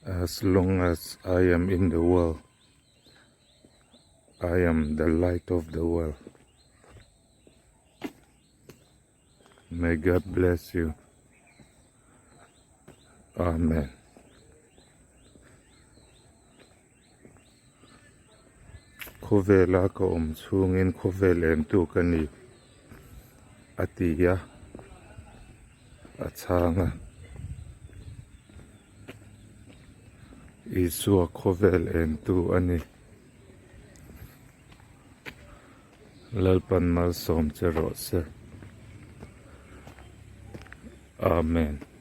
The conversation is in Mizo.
As long as I am in the world, I am the light of the world. May God bless you. Amen. Khawvela ka awm chhungin khawvel entu ka ni a ti a, a chhang a. Isua khawvel entu a ni. Lalpan malsawm che rawh se. Amen.